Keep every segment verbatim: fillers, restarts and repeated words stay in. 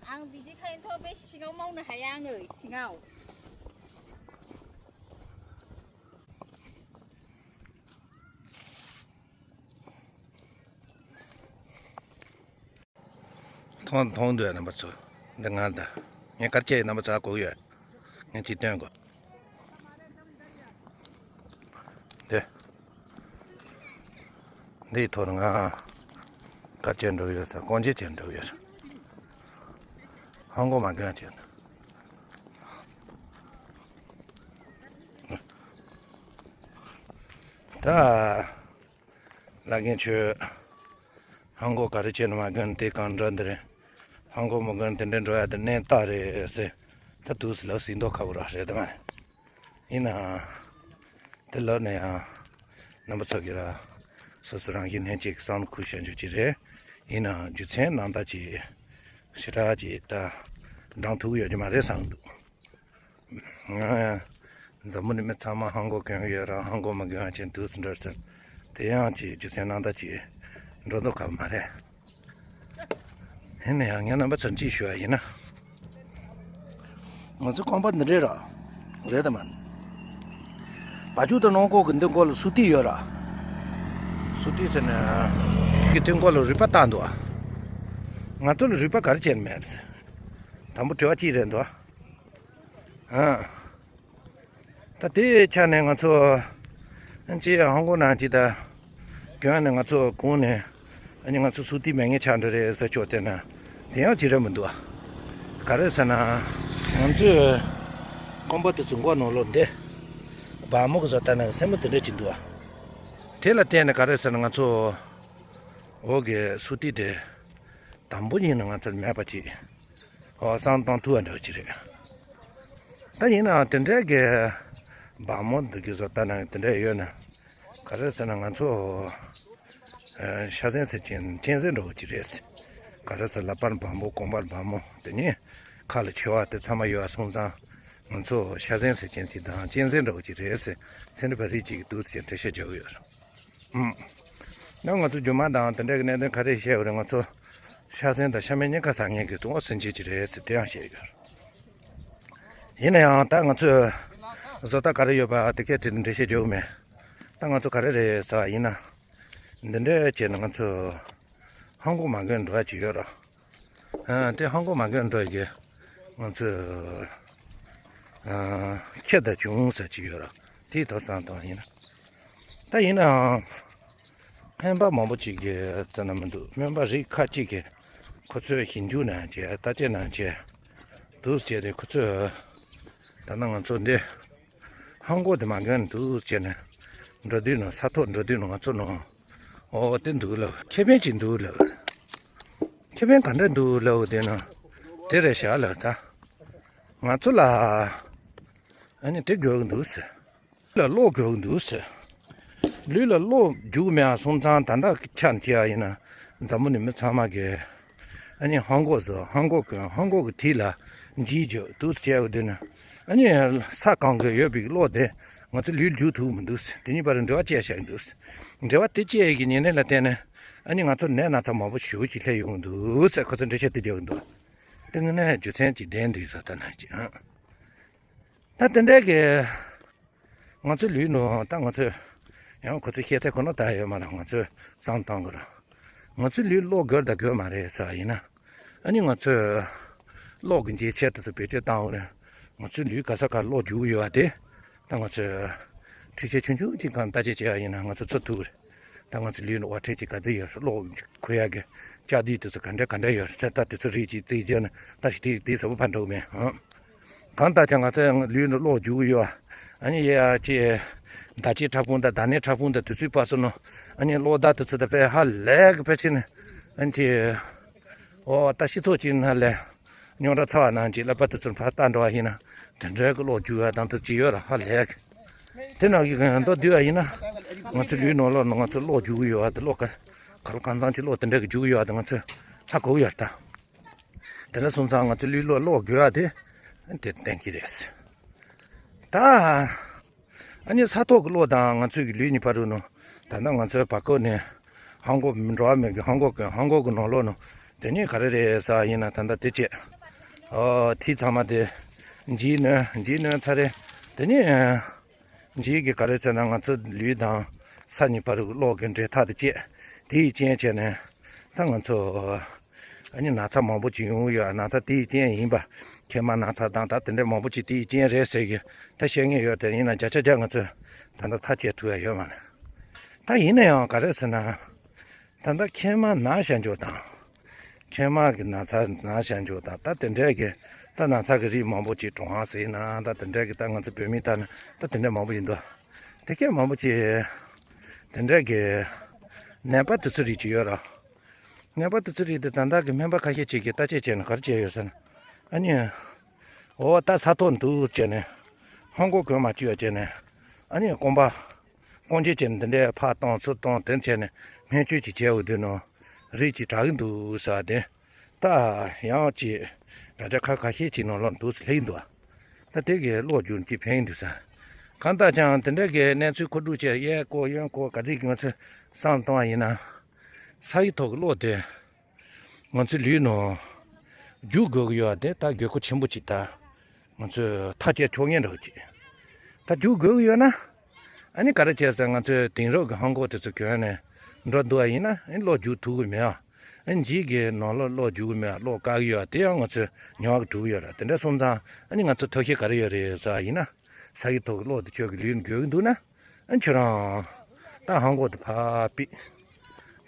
ཨང་བི་དི་ཁ་ཡིན་ཐོག་པའི་ཤི་ངའོ་མང་ན་ཧ་ཡང་ངོ་ཤི་ངའོ། མཐོང་མཐོང་འདུག་རྣམ་པ་ཚོ། འདི་ང་ད། ངས་གར་ཆས་རྣམ་པ་ཚོ་ཧ་གོ་གི་ཡོད། ངས་ཅིག་སྟོན་དགོས། འདི། འདིའི་ཐོག་ང་གར་ཆས་འགྲོ་ཡོད་ས། རྐང་རྗེས་ཆས་འགྲོ་ཡོད་ས། ཧང་གོ་མ་གང་བྱས། ད། ལ་རྒན་ཁྱོད། ཧང་གོ་ག་རེ་བྱས་ནས་མ་གོན་དེ་གང་འདྲ་འདི་རེད། ཧང་གོ་མ་གོན་དེ་འདྲ་འགྲོ་ཡ་དེ་གནས་སྟངས་རེད་ཟེར། ད་དུས་སུ་ལབ་ཟིན་མདོག་ཁ་པོ་ར་རེད་དམ། ཡིན་ནའང་། དེ་ལབ་ན་ཡང་། རྣམ་པ་ཚོ་གིས་ར། སོ་སོ་རང་བཞིན་ལྷན་སྐྱེས་ཀྱི་བསམ་བློ་འཁོར་བྱ་རྒྱུ་ཅིག་རེད། ཡིན་ནའང་རྒྱུ་མཚན་རྣམ་དག་ཅིག་ཞེ་དྲག་ཅིག་ད། འགྲང་ཐུབ་ཀྱི་ཡོད་ཀྱི་མ་རེད་བསམ་འདུག་ང་འཛམ་བུ་གླིང་མི་ཚང་མ་ཧང་གོ་གྱོན་གྱི་ཡོད་ར། ཧང་གོ་མ་གྱོན་ཡ་ཅན་དུས་སུ་འགྲོ་ཟེར། དེ་ཡང་ཅིག་རྒྱུ་མཚན་རྣམ་དག་ཅིག་འགྲོ་མདོག་ཁ་པོ་མ་རེད། ཡིན་ན་ཡང་ངས་རྣམ་པ་ཚོར་ཅིག་ཞུ་བ་ཡིན་ན། ང་ཚོ་ཁང་པ་འདི་འདྲས་ར། རེད་དམ། བ་ཕྱུགས་དང་ནང་ཁོག་གི་འདི་མགོ་ལ་སུ་ཏི་ཡོད་ར། སུ་ཏི་ཟེར་ན། གི་དེ་མགོ་ལ་རུས་པ་བཏགས་འདུག་ཨ། ང་ཚོ་ལ་རུས་པ་ག་རེ་བྱས་ནས་མེད་ཟེར། དང་པོ་དྲི་བ་གཅིག་རེད་འདུག་ཨ། ཨ། ད་དེའི་ཆ་ནས་ང་ཚོ། ཅི་ཧང་གོ་ནང་ཅི་ད། གྱོན་ནས་ང་ཚོ་གོང་ནས། ཨ་ནི་ང་ཚོ་སུ་ཏི་མེད་མཁན་ཆགས་འགྲོ་རེད་ཟེར་ཆོག་དེ་ན། དེ་ཡང་ཅི་རེད་མི་འདུག་ཨ། ག་རེ་ཟེར་ན། ང་ཚོས། ཀོང་པ་དེ་ཚོ་མགོ་ནང་ལོགས་འདི། སྦར་མོ་གི་བཟོ་ལྟ་ན་སེན་མོ་དེ་འདྲ་ཅིག་འདུག་ཨ། དེ་ལ་བརྟེན་ནས་ག་རེ་ཟེར་ན་ང་ཚོ། འོག་གི་སུ་ཏི་དེ། དང་པོ་ཡིན་ན་ང་ཚོར་མེད་པ་ཅིག་ཧོ་བསམ་བཏང་ཐུབ་པ་འདྲ་ཅིག་རེད། ད་ཡིན་ནའང་དེ་འདྲའི་གི་སྦར་མོ་འདི་གི་བཟོ་ལྟ་ན་དེ་འདྲ་ཡོད་ན། ག་རེ་ཟེར་ན་ང་ཚོ་ཤ་ཟན་ཟེར་གྱིན་གཅན་གཟན་འདྲ་བོ་ཅིག་རེད། ག་རེ་ཟེར་ལག་པར་སྦར་མོ་ཀོང་པར་སྦར་མོ་དེ་ནི་ཁ་ལ་མཆེ་བ་དེ་ཚང་མ་ཡོད་པ་སོང་ཙང་ང་ཚོ་ཤ་ཟན་ཟེར་གྱིན་ཅིག་དང་གཅན་གཟན་འདྲ་བོ་ཅིག་རེད་ཟེར། སེམས་ནི་བ་རིགས་ཅིག་གི་འདུག་ཟེར་འགྲེལ་བཤད་རྒྱག་གི་ཡོད་རེད། ཨུམ། ད་ང་ཚོ་རྒྱུ་མ་དང་དེ་འདྲ་གི་གནད་དོན་ག་རེ་བཤད་པ་རེད། ང་ཚོ་ཤ་ཟན་དང་ཤ་མེད་གཉིས་ཀ་ཟ་མཁན་གྱི་དུང་བ་སུན་འབྱིན་གྱི་རེད་ཟེར་དེ་ཡང་བཤད་ཡོད། ཡིན་ན་ཡང་ད་ང་ཚོས་བཟོ་ལྟ་ག་རེ་ཡོད་པ་དེ་སྐད་དྲིས་ཏེ་འགྲེལ་བཤད་རྒྱག་གི་མེད། ད་ང་ཚོ་ག་རེ་རེད་ཟེར་བ་ཡིན་ན། འདི་འདྲ་བྱས་ན་ང་ཚོ་ཧང་གོ་མ་གོན་འགྲོ་ཡ་ཅིག་ཡོད་ར། ཨ། དེ་ཧང་གོ་མ་གོན་འགྲོ་ཡ་གི་ང་ཚོས། ཨ། ཁྱེད་ད་བྱུང་ས་ཅིག་ཡོད་ར། དེའི་ཐོག་བསམ་བཏང་ཡིན་ན། ད་ཡིན་ནའང་། སྨན་པ་མང་པོ་ཅིག་གིས་ཙམ་ན་མི་འདུག་སྨན་པ་རིགས་ཁག་ཅིག་གིས་ཁོ་ཚོས་ཞིབ་འཇུག་གནང་བྱས་བརྟག་དཔྱད་གནང་བྱས་འདུག་བྱས་ཏེ་ཁོ་ཚོས་ད་ནང་ང་ཚོ་འདི་ཧང་གོ་དེ་མ་གོན་འདུག་བྱས་ནས་འགྲོ་དུས་ནང་ས་ཐོག་འགྲོ་དུས་ནང་ང་ཚོ་ནང་ཨོ་དེ་འདུག་ལབ། ཁེ་ཕན་ཅིག་འདུག་ལབ། ཁེ་ཕན་ག་འདྲ་འདུག་ལབ་དེ་ན་དེ་རེད་ཤག་ལབ། ད་ང་ཚོ་ལ་ཨ་ནི་དེ་དགོས་ཀྱི་འདུག་ཟེར། ལ་གློག་དགོས་ཀྱི་འདུག་ཟེར། ལུས་ལ་གློག་རྒྱུག་མེད་པ་སོང་ཙང་ད་ལྟ་ཆ་ནས་བྱས་པ་ཡིན་ན་འཛམ་བུ་གླིང་མི་ཚང་མ་གིས་ཨ་ནི་ཧང་གོ་བཟོ། ཧང་གོ་གོན། ཧང་གོ་གི་དྲིས་ལ་འཇིགས་རྒྱུ་འདུག་ཟེར་བྱས་པ་དེ་ན་ཨ་ནི་ས་གང་གི་ཡོད་པའི་གློག་དེ་ང་ཚོ་ལུས་རྒྱུག་ཐུབ་མི་འདུག་ཟེར། དེ་གཉིས་བར་འབྲེལ་བ་བཅད་བཞག་གི་འདུག་ཟེར། འབྲེལ་བ་དེ་བཅད་ཡས་ཀྱི་ཉེན་ལན་ལ་བརྟེན་ནས་ཨ་ནི་ང་ཚོར་ནད་ན་ཚ་མང་པོ་ཞེ་པོ་ཅིག་སླེབས་ཡོང་གི་འདུག་ཟེར་ཁོ་ཚོས་འགྲེལ་བཤད་དེ་རྒྱག་གི་འདུག་དེ་དངོས་གནས་རྒྱུ་མཚན་ཅིག་ལྡན་འདུག་ཟེར་ལྟ་ན་ཅིག་ཨང་། ད་དེ་འདྲའི་གི་ང་ཚོའི་ལུས་ནང་ད་ང་ཚོས་ཡང་ཁོ་ཚོས་བཤད་ཚད་ཁོ་ན་ད་ཡོད་མ་རེད། ང་ཚོས་བསམ་བཏང་དགོས་ར། ང་ཚོའི་ལུས་གློག་དགོས་དང་དགོས་མ་རེད་ཟེར་བ་ཡིན་ན། ཨ་ནི་ང་ཚོས་གློག་གི་འཇལ་ཆས་དེ་ཚོ་བེད་སྤྱོད་བཏང་བ་རེད། ང་ཚོའི་ལུས་ག་ས་གར་གློག་རྒྱུག་ཡོད་པ་དེ། ད་ང་ཚོས་འཕྲུལ་ཆས་ཆུང་ཆུང་ཅིག་སྒང་བརྟག་དཔྱད་བྱས་པ་ཡིན་ན་ང་ཚོ་ཚོར་ཐུབ་རེད། ད་ང་ཚོ་ལུས་ནང་དབར་ཁྲལ་ཅིག་ག་ཚོད་ཡོད་རེད། གློག་འཁོར་ཡག་གི་ལྕགས་རྡེའུ་དེ་ཚོ་ག་འདྲ་ག་འདྲ་ཡོད་རེད་ཟེར། ད་དེ་ཚོ་རིགས་ཅིག་རྩིས་བརྗོད་ན་ད་ཞིག་དེ་དེ་ཟབ་པོ་ཕར་འགྲོ་གི་མེད་ཨང་། གང་ལྟར་ཀྱང་ང་ཚོའི་ལུས་ནང་གློག་རྒྱུག་གི་ཡོད་པ། ཨ་ནི་ཡ་ཅི། ཟླ་སྐྱེས་ཕྲ་ཕུང་དང་ཟླ་ནད་ཕྲ་ཕུང་དང་དུས་ཚོད་པ་སོ་ནོ། ཨ་ནི་གློག་བརྡ་དེ་ཚོ་ད་དཔེ་ཧ་ལས་གི་ཕལ་ཆེར་ནི། ཨ་ནི་ཅི། ཨོ་ད་ཤི་ཚོགས་ཅིག་ན་ལས། རྙོག་དྲ་ཚ་བ་ནང་གི་ཀླད་པ་དེ་ཚོར་ཕར་བལྟ་འགྲོ་བ་ཡིན་ན། དེ་འདྲའི་གི་གློག་རྒྱུག་ཡ་དང་དེ་ཅི་ཡོད་ར་ཧ་ལས་གི། དེ་ནང་གི་གང་ཡང་མདོར་བསྡུས་པ་ཡིན་ན། ང་ཚོ་ལུས་ནང་ལོགས་ནང་ང་ཚོ་གློག་རྒྱུག་གི་ཡོད་པ་དེ་གློག་ག་ག་ལ་གང་འཚམ་གྱི་གློག་དེ་འདྲ་གི་རྒྱུག་གི་ཡོད་པ་དེ་ང་ཚོས་ཧ་གོ་གི་ཡོད་རེད་ད། དེ་འདྲ་སོང་ཙང་ང་ཚོ་ལུས་ལ་གློག་དགོས་པ་དེ་དེ་གཏན་འཁེལ་རེད། ད་ཨ་ནི་ས་ཐོག་གི་གློག་དང་ང་ཚོའི་གི་ལུས་གཉིས་བར་དུ་ནང་ད་ལྟ་ང་ཚོའི་བར་སྐབས་ནས་ཧང་གོ་འགྲོ་བ་མེད་གི་ཧང་གོ་གི་ཧང་གོ་གི་ནང་ལོགས་ནང་དེ་ནས་ག་རེ་རེད་ཟེར་བ་ཡིན་ན་ད་ལྟ་དེ་བྱས། ཨོ་དེ་ཚང་མ་དེ་འཇིགས་གནོན་འཇིགས་གནོན་ཚར་རེད། དེ་ནས་འཇིགས་ཀྱི་ག་རེ་ཟེར་ན། ང་ཚོ་ལུས་དང་ས་གཉིས་བར་གློག་གི་འབྲེལ་ཐག་དེ་བཅད། དེའི་རྐྱེན་བྱས་ནས་ད་ང་ཚོ་ཨ་ནི་ན་ཚ་མང་པོ་ཅིག་ཡོང་གི་ཡོད། ན་ཚ་དེའི་རྐྱེན་ཡིན་པ། མཁལ་མ་ན་ཚ་དང་ད་དེ་འདྲ་མང་པོ་ཅིག་དེའི་རྐྱེན་རེད་ཟེར་གི་ད་བཤད་མཁན་ཡོད། དེ་ཡིན་ན་བརྒྱ་ཆ་བརྒྱ་ང་ཚོས་ད་ལྟ་ཐག་བཅད་ཐུབ་ཡ་ཡོད་མ་རེད། ད་ཡིན་ན་ཡང་ག་རེ་ཟེར་ན། ད་ལྟ་མཁལ་མ་ན་བཞག་འཇོག་དང་། མཁལ་མ་གི་ན་ཚ་ན་བཞག་འཇོག་དང་། ད་དེ་འདྲས་ཀྱི་ད་ན་ཚ་གི་རིགས་མང་པོ་ཅིག་གྲོང་ཨ་ཟེར་ན། ད་དེ་འདྲས་ཀྱི་ད་ང་ཚོ་བོད་མི་ལྟར་ན་ད་དེ་འདྲས་མང་པོ་ཞིག་འདུག་དེ་གས་མང་པོ་ཅིག་དེ་འདྲས་ཀྱི་ནད་པ་དེ་ཚོ་རིགས་ཅིག་ཡོད་ར། ནད་པ་དེ་ཚོ་རིགས་དེ་ད་ལྟ་གི་སྨན་པ་ཁ་ཤས་ཅིག་གིས་བརྟག་དཔྱད་བྱས་ནས་ག་རེ་བྱས་ཡོད་ཟེར་ན། ཨ་ནི། འོ་ད་ས་ཐོག་འདུག་བྱས་ནས། ཧོང་ཀོང་གོན་མ་བཅུག་ཡ་བྱས་ནས། ཨ་ནི་རྐང་པ། རྐང་རྗེས་བྱས་ནས་འདི་འདྲའི་ཕར་གཏོང་ཚུར་གཏོང་དེ་བྱས་ནས་སྨན་བཅོས་ཅིག་བྱས་འོ་དུས་ནོ། རིགས་ཅིག་དྲག་གི་འདུག་ཟེར་བ་དེ། ད་ཡང་ཅིག་ར་ཇ་ཁ་ཁ་ཤས་ཅིག་ནང་ལོགས་འདུག་སླེབས་འདུག་ད་དེ་གི་གློག་རྒྱུག་ཅིག་ཕན་གི་འདུག་ཟེར། གང་ལྟར་ཀྱང་དེ་འདྲ་གི་གནས་ཚུལ་མཁོ་སྒྲུབ་བྱས། གཡས་བསྐོར་གཡོན་བསྐོར་ག་ཚོད་ཀྱི་ང་ཚོས་བསམ་བཏང་བ་ཡིན་ན། ས་ཡི་ཐོག་གི་གློག་དེ། ང་ཚོའི་ལུས་ནང་རྒྱུག་དགོས་ཀྱི་ཡོད་པ་དེ་ད་དགོས་མཁོ་ཆེན་པོ་ཅིག་ད་ང་ཚོས་ཐག་བཅད་ཆོག་ཉན་འདྲ་བོ་ཅིག་ད་རྒྱུག་དགོས་ཀྱི་ཡོད་ན། ཨ་ནི་ག་རེ་བྱས་ཟེར། ང་ཚོའི་དེང་རབས་ཀྱི་ཧང་གོ་དེ་ཚོ་གྱོན་ནས་འགྲོ་འདུག་པ་ཡིན་ན། ཨ་ནི་གློག་རྒྱུག་ཐུབ་ཀྱི་མེད་པ། ཨ་ནི་འཇིགས་ཀྱི་ནང་ལོགས་གློག་རྒྱུག་གི་མེད་པ། གློག་བཀག་གི་ཡོད་པ་དེ་ཡང་ང་ཚོས་མྱོང་བ་གྲུབ་ཡོད་ར། དེ་འདྲ་སོང་ཙང་ཨ་ནི་ང་ཚོ་ཐབས་ཤེས་ག་རེ་ཡོད་རེད་ཟེར་བ་ཡིན་ན། ས་ཡི་ཐོག་གི་གློག་དེ་ཁྱོད་ཀྱི་ལུས་ནས་དགོས་ཀྱི་འདུག་ན། ཨ་ཁྱོད་རང་ད་ཧང་གོ་དེ་ཕར་ཕུད།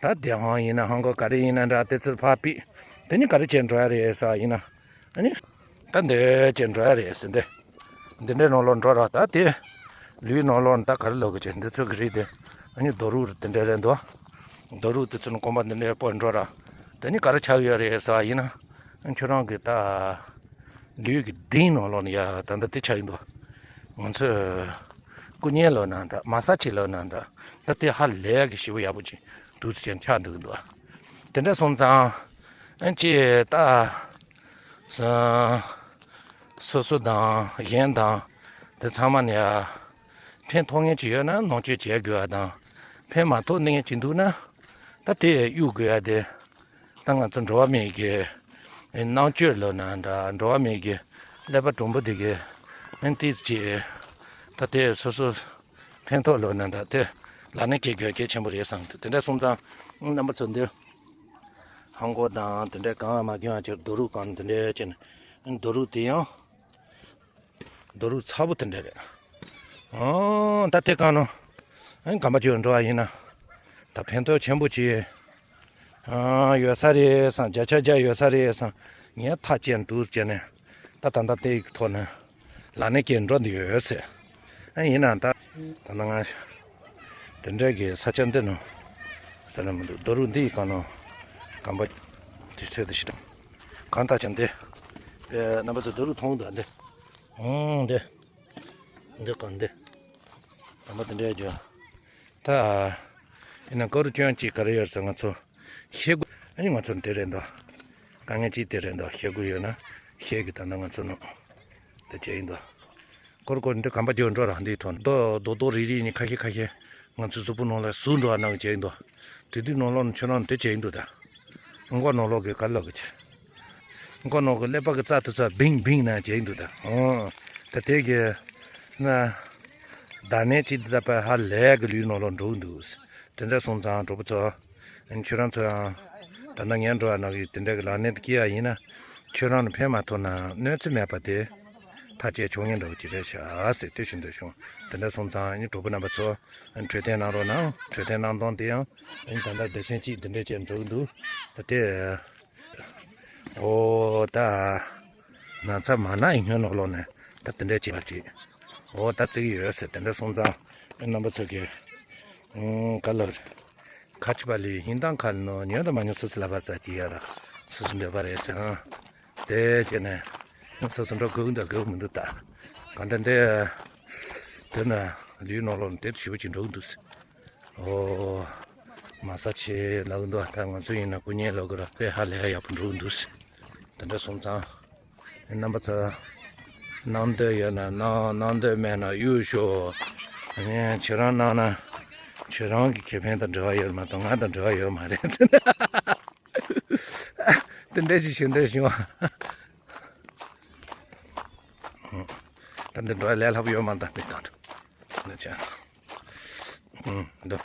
ད་དེ་ཧང་ཡིན་ན་ཧང་གོ་ག་རེ་ཡིན་ན་འདྲ། དེ་ཚོ་ཕར་ཕུད། དེ་ནི་ག་རེ་བྱས་འགྲོ་ཡ་རེད་ཟེར་བ་ཡིན་ན། ཨ་ནི་ད་འདི་བྱས་འགྲོ་ཡ་རེད་ཟེར། འདི་འདི་འདྲའི་ནང་ལོགས་འགྲོ་ར། ད་དེ་ལུས་ནང་ལོགས་ད་ག་རེ་ལོག་གི་བྱས། འདི་ཚོ་གི་རིགས་དེ་ཨ་ནི་རྡོ་རུག་དེ་འདྲ་རེད་འདུག་རྡོ་རུག་དེ་ཚོ་ནི་རྐང་པ་འདི་འདྲའི་སྤོས་འགྲོ་ར། དེ་ནི་ག་རེ་ཆགས་ཡོད་རེད་ཟེར་བ་ཡིན་ན། ཨ་ཁྱོད་རང་གི་ད། ལུས་ཀྱི་གདིང་ནང་ལོགས་ནས་ཡ་ད་ལྟ་དེ་ཆགས་ཀྱི་འདུག་ང་ཚོས་སྐུ་མཉེ་ལབ་ན་འདྲ། མ་སཱ་ཇི་ལབ་ན་འདྲ། ད་དེ་ཧ་ལས་ཀྱི་ཞེ་པོ་ཡག་པོ་ཅིག་འདུག་ཟེར་ཆགས་འདུག་འདུག་དེ་འདྲ་སོང་ཙང་ཨ་ཅེ་ད་སོ་སོ་དང་གཞན་དང་དེ་ཚང་མ་ནས་ཡ་ཕན་ཐོགས་མཁན་ཅིག་ཡོད་ན་ནང་བཅོས་བྱེད་དགོས་པ་དང་། ཕན་མ་ཐོགས་མཁན་ཅིག་འདུག་ན་ད་དེ་གཡུག་དགོས་ཡ་དེ། ད་ང་ཚོ་འགྲོ་བ་མིའི་གི་རྣམ་དཔྱོད་ལབ་ན་འདྲ། འགྲོ་བ་མིའི་གི་ཀླད་པ་གྲུང་པོ་དེ་གི་ཨན་ཏིས་ཀྱི་ད་དེ་སོ་སོ་ཕན་ཐོགས་ལབ་ན་འདྲ། དེ་ལག་ལེན་འཁེལ་དགོས་གལ་ཆེན་པོ་རེད་བསམ། དེ་འདྲ་སོང་ཙང་རྣམ་པ་ཚོ་འདི་ཧང་གོ་དང་དེ་འདྲ་གང་མ་གྱོན་ཅིག་རྡོ་རུག་གང་དེ་འདྲ་བྱས་ནས། རྡོ་རུག་དེ་ཡང་རྡོ་རུག་ཚ་པོ་དེ་འདྲ་རེད། ཨང་ད་དེ་གང་ནོ། ཨང་གམ་པ་ཅོ་འགྲོ་བ་ཡིན་ན་ད་ཕན་ཐོགས་ཆེན་པོ་ཅིག་ཨང་ཡོད་ས་རེད་བསམ། བརྒྱ་ཆ་བརྒྱ་ཡོད་ས་རེད་བསམ། ངས་ཐག་བཅད་འདུག་བྱས་ནས་ད་ད་ལྟ་དེ་ཡི་ཐོག་ནས་ལག་ལེན་འཁེལ་འགྲོ་འདི་ཡོད་ཟེར། ཨང་ཡིན་ན་ད་ད་ལྟ་ང་དེ་འདྲ་གི་ས་ཆ་འདི་ནང་ཟེར་ན་མི་འདུག་རྡོ་རུག་འདི་ཡི་གང་ནོ། གམ་པ་དུས་ཚོད་དུ་ཞིག་དང་གང་ལྟར་ཀྱང་འདི་རྣམ་པ་ཚོ་རྡོ་རུག་མཐོང་འདུག་འདི། ཨང་འདི། འདི་གང་འདི། དམ་པ་དེ་འདྲའི་རྒྱུ། ད། ཡིན་ན་ཀ་རུ་སྐྱོན་གཅིག་ག་རེ་ཡོད་ཟེར། ང་ཚོ་ཤེལ་སྒོ། ཨ་ནི་ང་ཚོ་འདི་རེད་འདུག་དཀའ་ངལ་གཅིག་དེ་རེད་འདུག་ཤེལ་སྒོ་ཡོད་ན་ཤེལ་གྱི་ད་ལྟ་ང་ཚོ་ནང་དེ་བྱས་ཡིན་འདུག་ཀོར་ཀོར་འདི་གམ་པ་རྒྱག་འགྲོ་ར། འདི་ཐོན་རྡོ་རྡོག་རྡོག་རིལ་རིལ་ནི་ཁ་ཤས་ཁ་ཤས་ང་ཚོ་གཟུགས་པོ་ནང་ལ་ཟུག་འགྲོ་བ་ནང་བྱས་ཡིན་འདུག་དེ་དུས་ནང་ལོགས་ནས་ཁྱོད་རང་དེ་བྱས་ཡིན་འདུག་ད། མགོ་ནང་ལོགས་ཀྱི་ག་ལོག་གི་ཆེ། མགོ་ནང་གི་ཀླད་པ་གི་རྩ་དེ་ཚོ་བིང་བིང་ན་བྱས་ཡིན་འདུག་ད། ཨོ། ད་དེ་གི་ན། ད་ནས་ཅི་འདི་ད་པ་ཧ་ལས་གི་ལུས་ནང་ལོགས་འགྲོ་གི་འདུག་དེ་འདྲ་སོང་ཙང་གྲོགས་པོ་ཚོ། ཁྱོད་རང་ཚོ་ཡང་། ད་ནང་ངན་འགྲོ་བ་ནང་གི་དེ་འདྲ་གི་ལག་ལེན་དུ་སྐྱེལ་བ་ཡིན་ན། ཁྱོད་རང་ལ་ཕན་མ་ཐོགས་ན་གནོད་འཚེ་མེད་པ་དེ། ཐག་བཅད་ཆོག་ངན་འདྲ་བོ་ཅིག་རེད་ཤག་ཟེར་དེ་ཞུ་འདོད་བྱུང་། དེ་འདྲ་སོང་ཙང་ཨ་ནི་གྲོགས་པོ་རྣམ་པ་ཚོ། ཨ་ནི་འཕྲོད་བསྟེན་གནང་རོགས་གནང་། འཕྲོད་བསྟེན་གནང་སྟངས་དེ་ཡང་ཨ་ནི་ད་ལྟ་སྡེ་ཚན་གཅིག་འདི་འདྲ་བྱས་འགྲོ་གི་འདུག་ད་དེ། ཨོ་ད། ན་ཚ་མ་ན་ཡིན་སྔོན་ནོ་ལོག་ནས་ད་དེ་འདྲ་བྱེད་པ་ཅིག་ཨོ་ད་བརྩི་གི་ཡོད་ཟེར། དེ་འདྲ་སོང་ཙང་ཨ་ནི་རྣམ་པ་ཚོ་གི། ཨང་ག་ལ་རེད། ཁ་ཆེ་པ་ལས་ཡིན་དང་ཁ་ནོ་ཉོན་དང་མ་ཉོན་སོ་སོ་ལ་བ་ས་ཅི་ཡ་ར། སོ་སོ་འདོད་པ་རེད་ཟེར་ཨང་། དེ་བྱས་ནས་སོ་སོ་འགྲོ་དགོས་འདུག་དགོས་མི་འདུག་ད། གང་ལྟར་འདི། དེ་ན་ལུས་ནང་ལོགས་ནས་དེ་ཞུ་བ་ཅིག་འགྲོ་གི་འདུག་ཟེར། ཨོ། མ་ས་ཆེ་ལབ་གི་འདུག་ད་ང་ཚོ་ཡིན་ན་སྐུ་ཉིད་ལོག་གི་ར་དཔེ་ཧ་ལས་ཡག་པོ་འགྲོ་གི་འདུག་ཟེར། དེ་འདྲ་སོང་ཙང་། རྣམ་པ་ཚོ། གནང་འདོད་ཡོད་ན་གནང་། གནང་འདོད་མེད་ན་གཡུག་ཞོག་ཨ་ནི་ཁྱེད་རང་གནང་ན། ཁྱེད་རང་གི་ཁེ་ཕན་དང་འབྲེལ་བ་ཡོད་མ་གཏོགས་ང་དང་འབྲེལ་བ་ཡོད་མ་རེད། དེ་འདྲ་ཞིག་ཞུ་འདོད་བྱུང་བ། འདི་འགྲོ་ལས་སླ་པོ་ཡོད་མ་འདུག་འདི་དང་འདི་ཅན། ཨུམ་འདུག་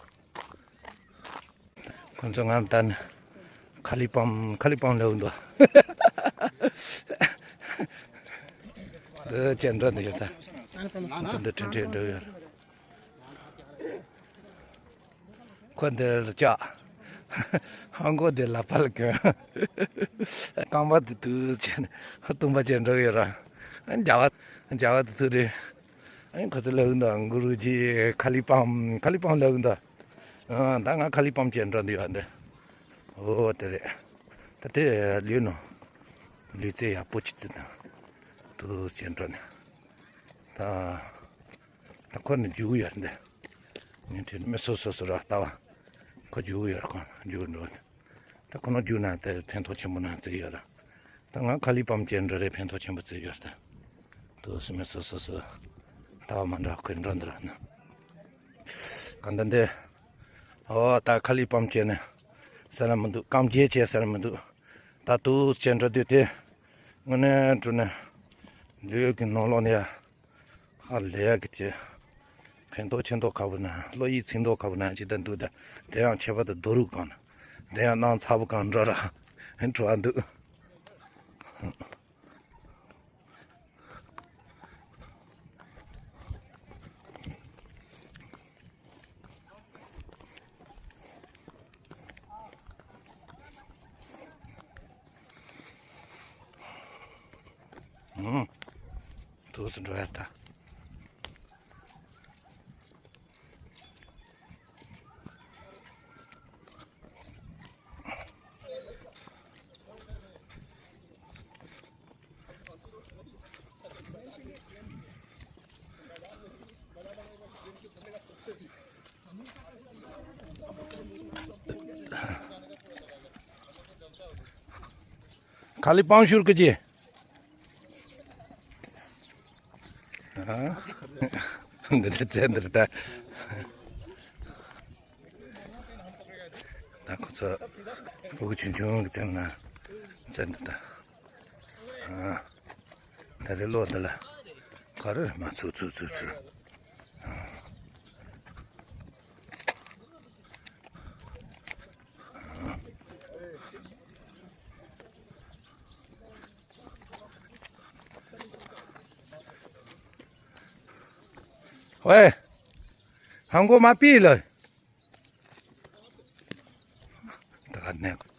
ཁོང་ཚོ་ང་ད་ནི་ཁ་ལི་པམ་ཁ་ལི་པམ་ལེའུ་འདུག་འདི་ཅན་འགྲོ་འདི་ཡོད་ད། ཁོང་ཚོ་འདི་ཁྲིན་ཁྲིན་འགྲོ་ཡོད། ཁོ་འདིར་བཅག་ཧང་གོ་འདི་ལ་ཕར་གྱོན། རྐང་པ་འདི་དུ་ཅན་སྟོང་པ་ཅན་འགྲོ་ཡོད་ར། རྒྱ་བ་རྒྱ་བ་འདི་དུ་རེད། ཨ་ནི་ཁོ་ཚོ་ལེའུ་འདི་གུ་རུ་ཇི་ཁ་ལི་པམ་ཁ་ལི་པམ་ལེའུ་འདི། ཨ་ད་ང་ཁ་ལི་པམ་ཅན་འགྲོ་འདི་ཡོད་འདི། ཨོ་དེ་རེད། ད་དེ་ལུས་ནོ། ལུས་རྩལ་ཡག་པོ་ཅིག་ཙི་དང་། དུ་ཅན་འགྲོ་ནས། ད། ད་ཁོ་ནི་རྒྱུག་ཡོད་འདི། ངས་དྲན་མི་སོ་སོ་སོ་ར་ལྟ་བ། ཁོ་རྒྱུག་ཡོད་ཁོ་རྒྱུག་འགྲོ། ད་ཁོ་ན་རྒྱུག་ན་དེ་ཕན་ཐོགས་ཆེན་པོ་ན་བརྩི་ཡོད་ར། ད་ང་ཁ་ལི་པམ་ཅན་འདྲ་རེད་ཕན་ཐོགས་ཆེན་པོ་བརྩི་ཡོད་ད། དུ་སི་མི་སོ་སོ་སོ། ལྟ་བ་མ་འདྲ་ཁོས་འགྲོ་འདི་ར་ན། ག་འདི་འདི། ཨོ་ད་ཁ་ལི་པམ་ཅན་ནི། ཟེར་ན་མི་འདུག་རྐང་རྗེས་བྱས་ཟེར་ན་མི་འདུག་ད་དུ་ཅན་འགྲོ་དུས་དེ། དངོས་གནས་འགྲོ་ནས། ལུས་ཀྱི་ནང་ལོགས་ནས་ཡ། ཧ་ལས་ཡག་གི་ཅི། ཕན་ཐོགས་ཆེན་ཐོགས་ཁ་བུ་ན་བློ་ཡིད་ཚིམ་ཐོགས་ཁ་བུ་ན་ཅི་ད་འདུག་ད། དེ་ཡང་ཁྱད་པར་དུ་རྡོ་རུག་གང་ན། དེ་ཡང་སྣང་ཚ་བུ་གང་འགྲོ་ར། ཧན་བྲོ་བ་འདུག་ཨུམ། དུས་སུ་འགྲོ་ཡ་ད། ཁ་ལི་པང་ཤུར་ཀི་ཅི། འདི་འདྲ་བཙན་འདིར་ད། ད་ཁོ་ཚོ་ཕྲུ་གུ་ཆུང་ཆུང་གི་བཙན་ན་བཙན་འདི་ད། ད་རེ་ལོ་འདི་ལ་ག་རེ་མ་ཚུགས་ཚུགས་ཚུགས་ཚུགས། ཝེ། ཧང་གོ་མ་པི་ལ། ད་ག་ནས།